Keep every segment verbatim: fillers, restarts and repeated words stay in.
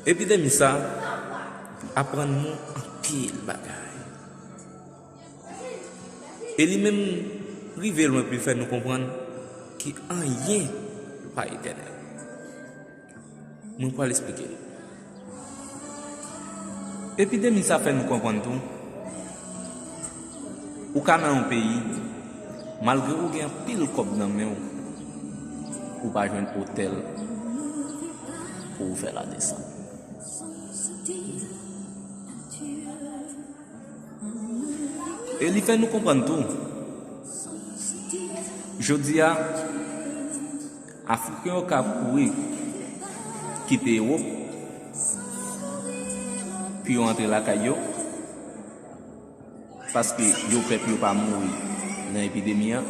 Epidemi sa aprann nou anpil bagay. E li menm rive lwen pou l fè nou konprann ke anyen pa etènèl. Mwen pral esplike. Epidemi sa fè nou konprann tou, ou ka nan yon peyi, malgre ou gen anpil kòb nan men w, ou pa jwenn otèl pou ou fè ladesann. E li fè nou konprann tou, jodi a, Afriken yo ka kouri kite Ewòp pou yo antre lakay yo, paske yo pè pou yo pa mouri nan epidemi an.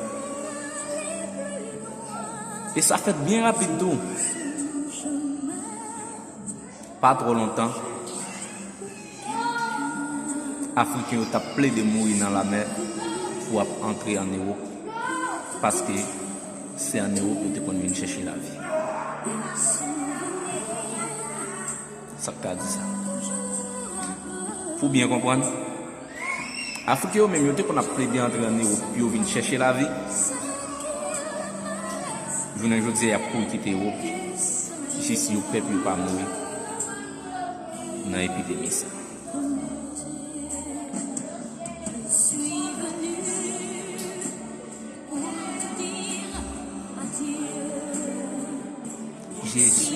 E sa fèt byen rapid tou. Pa twò lontan, Afriken yo t ap plede mouri nan lamè pou ap antre ann Ewòp, paske se ann Ewòp yo te konn vin chèche lavi. Sa k ta di sa? Pou byen konprann, Afriken yo menm, yo te konn ap plede antre ann Ewòp pou yo vin chèche lavi. Jounen jodi a, y ap kouri kite Ewòp, jis yo pè pou yo pa mouri nan epidemi sa. Jezi.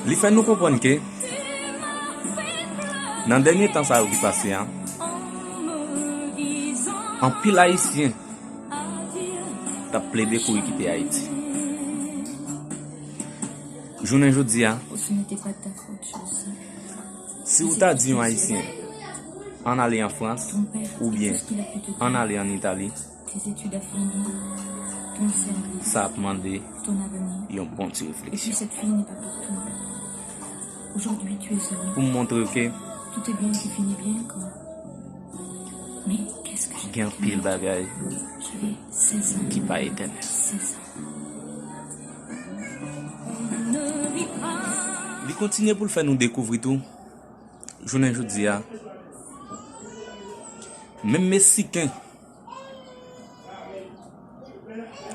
Li fè nou konprann ke nan dènye tan sa yo ki pase a, anpil Ayisyen t ap plede kouri kite Ayiti. Jounen jodi a, si w ta di yon Ayisyen ann ale an Frans oubyen ann ale ann Itali, sa ap mande yon bon ti refleksyon. Pou m montre w ke gen anpil bagay ki pa etènèl. Li kontinye pou l fè nou dekouvri tou, jounen jodi a, menm Meksiken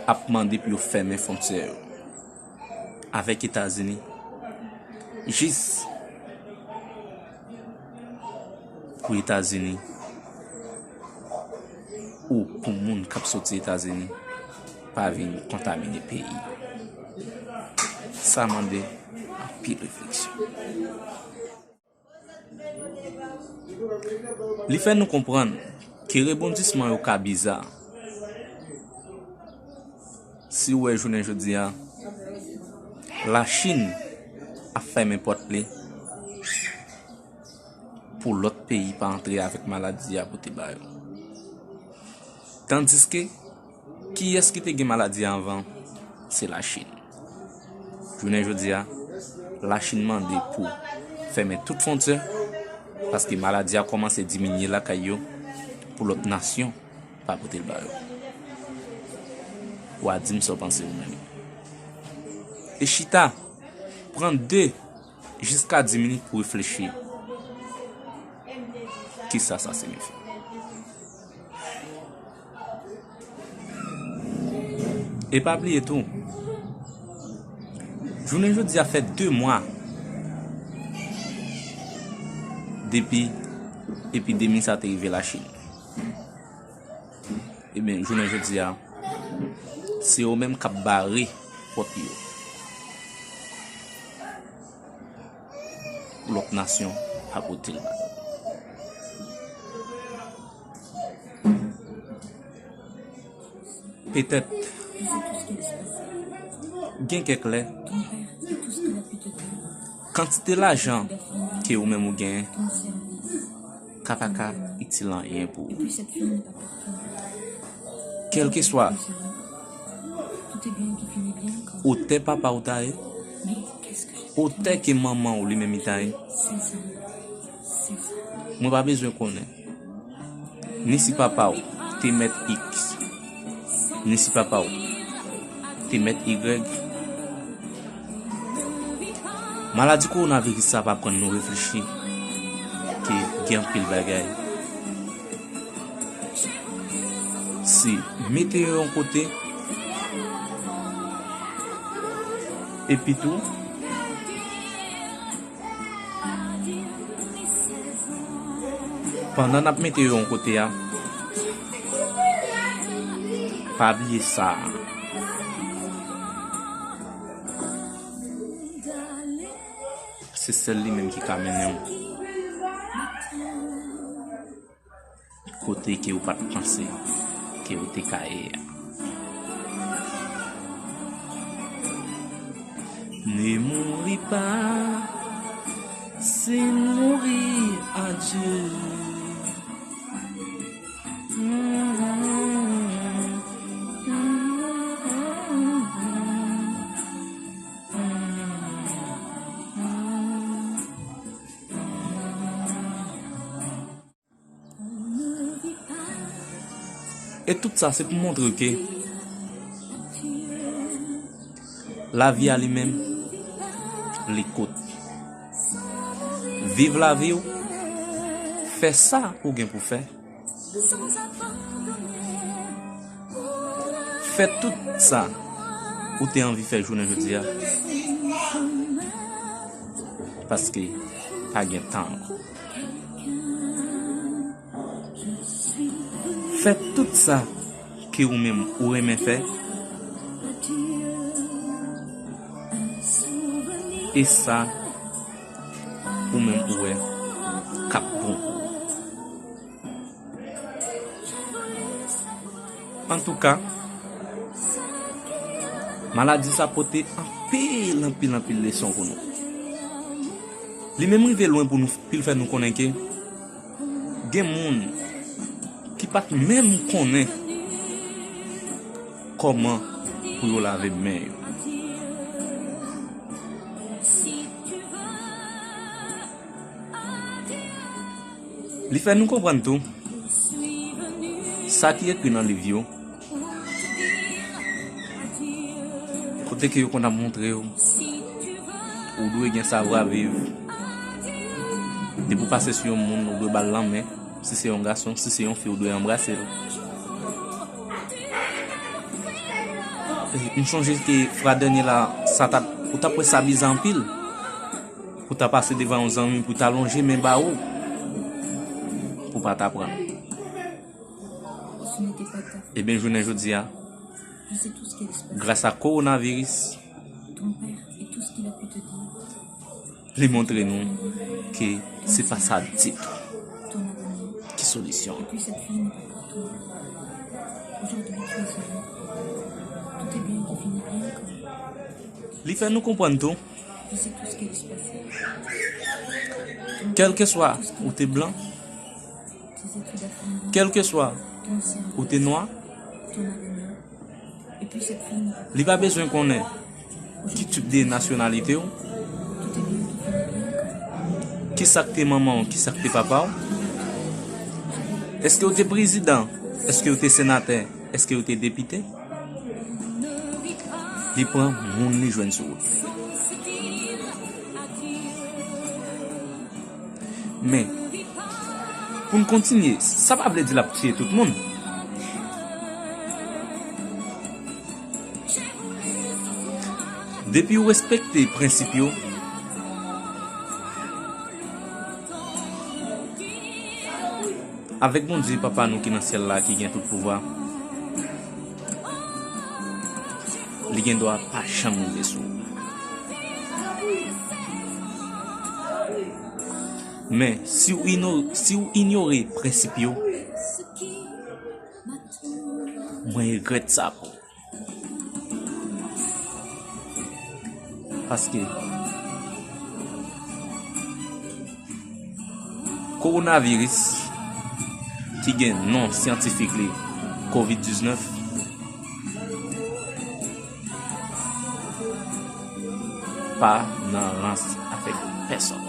ap mande pou yo fèmen fwontyè yo avèk Etazini, jis pou Etazini ou pou moun k ap soti Etazini pa vin kontamine peyi. Sa mande anpil refleksyon. Li fè nou konprann ke rebondisman yo ka biza. Si w wè jounen jodi a, Lachin ap fèmen pòt li pou lòt peyi pa antre avèk maladi a pote ba yo. Tandiske, kiyès ki te gen maladi a anvan? Se Lachin. Jounen jodi a, Lachin mande pou fèmen tout fwontyè, paske maladi a kòmanse diminye lakay yo pou lòt nasyon pa pote l ba yo. W a di m sa w panse ou menm. E chita, pran de jiska dis minit pou reflechi. Kisa sa siyifi? E pa bliye tou, jounen jodi a fè de mwa depi epidemi sa te rive Lachin. Ebyen, jounen jodi a, se yo menm k ap bare pòt yo pou lòt nasyon pa pote l ba yo. Petèt, gen kèk lè, kantite lajan ke ou menm ou genyen ta pa ka itil anyen pou ou. Kèlkeswa otè papa w ta ye, otè ke manman w li menm li ta ye, mwen pa bezwen konnen ni si papa w te mèt X, ni si papa w te mèt Y. Maladi kowonaviris sa pa pran nou reflechi ke gen anpil bagay. Se mete yo yon kote, epi tou, pandan n ap mete yo yon kote a, pa bliye sa. Se sèl li menm ki ka mennen w kote ke ou pa t panse ke ou te ka ye a. Ne mourez pas, c'est mourir à Dieu. E tout sa, se pou montre w ke lavi a li menm, li kout. Viv lavi w, fè sa ou gen pou fè. Fè tout sa ou te anvi fè jounen jodi a. Paske pa gen tan ankò. Fè tout sa ke ou menm ou renmen fè. E sa ou menm ou wè k ap bon pou ou. Antouka, maladi sa pote anpil, anpil, anpil leson pou nou. Li menm rive lwen pou nou, pou l fè nou konnen ke gen moun ki pa t menm konnen kòman pou yo lave men yo. Li fè nou konprann tou, sa ki ekri nan liv yo, kote ke yo konn ap montre w, ou dwe gen savwa viv. Depi w pase sou yon moun, ou dwe ba l lanmen. Si se yon gason, si se yon fi, ou dwe anbrase l. M sonje ke fwa dènye la, sa t ap, ou t ap wè sa bizan anpil. Pou ta pase devan yon zanmi, pou ta lonje men ba ou, pou pa ta pran. Ebyen, jounen jodi a, gras a kowonaviris, li montre nou ke se pa sa ditou ki solisyon. Li fè nou konprann tou, kèlkeswa ou te blan, kèlkeswa ou te nwa, li pa bezwen konnen ki tip de nasyonalite w, ki sa k te manman w, ki sa k te papa w, èske w te prezidan, èske w te senatè, èske w te depite. Li pran moun li jwenn sou wout li. Men, pou n kontinye, sa pa vle di l ap tiye tout moun. Depi w respekte prensip yo, avèk Bondye, Papa nou ki nan syèl la, ki gen tout pouvwa, li gen dwa pa janm rive sou ou. Men, si w ino-, si w inyore prensip yo, mwen regrèt sa pou ou. Paske Kowonaviris, ki gen non syantifik li kovid diznèf, pa nan rans avèk pèsonn.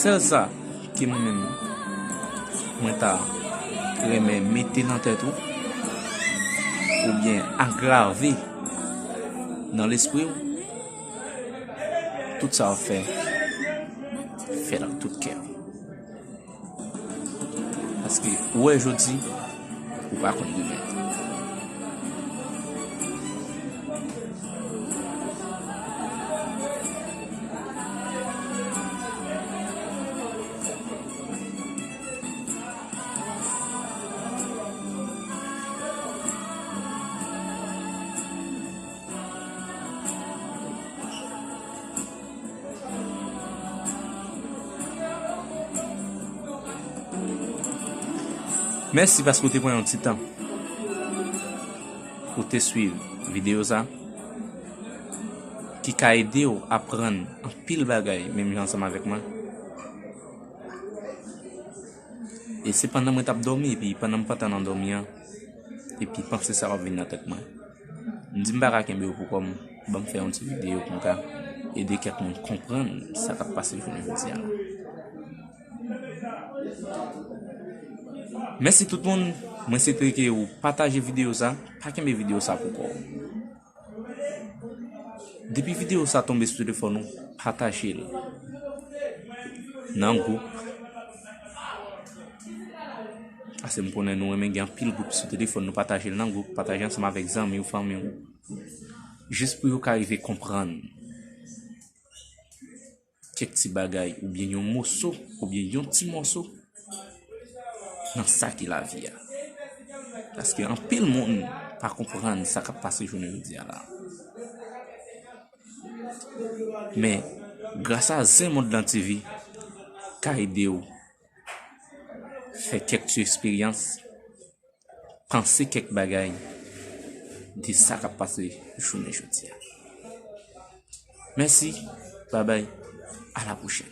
Sèl sa ke mwen menm, mwen ta renmen mete nan tèt ou, oubyen agrave nan lespri w, tout sa w ap fè, fè l ak tout kè w. Paske ou wè jodi, ou pa konn demen. Mèsi paske w te pran yon ti tan pou w te swiv videyo sa, ki ka ede w aprann anpil bagay, menm jan ansanm avèk mwen. E se pandan mwen t ap dòmi, epi pandan m pantan nan dòmi an, epi panse sa w ap vin nan tèt mwen. M di m pa ka kenbe yo pou kò m, ban m fè yon ti videyo pou m ka ede kèk moun konprann sa k ap pase jounen jodi a la. Mèsi tout moun, mwen swete ke ou pataje videyo sa, pa kenbe videyo sa pou kò w. Depi videyo sa tonbe sou telefòn ou, pataje l nan gwoup. Paske m konnen nou renmen gen anpil gwoup sou telefòn, nou pataje l nan gwoup, pataje ansanm avèk zanmi w, fanmi w. Jis pou yo ka rive konprann kèk ti bagay, oubyen yon moso, oubyen yon ti mòso nan sa ki lavi a. Paske anpil moun pa konprann sa k ap pase jounen jodi a la. Men, gras a Zen Mond Lan T V, ka ede w fè kèk ti eksperyans, panse kèk bagay de sa k ap pase jounen jodi a. Mèsi, babay, a la pwochèn.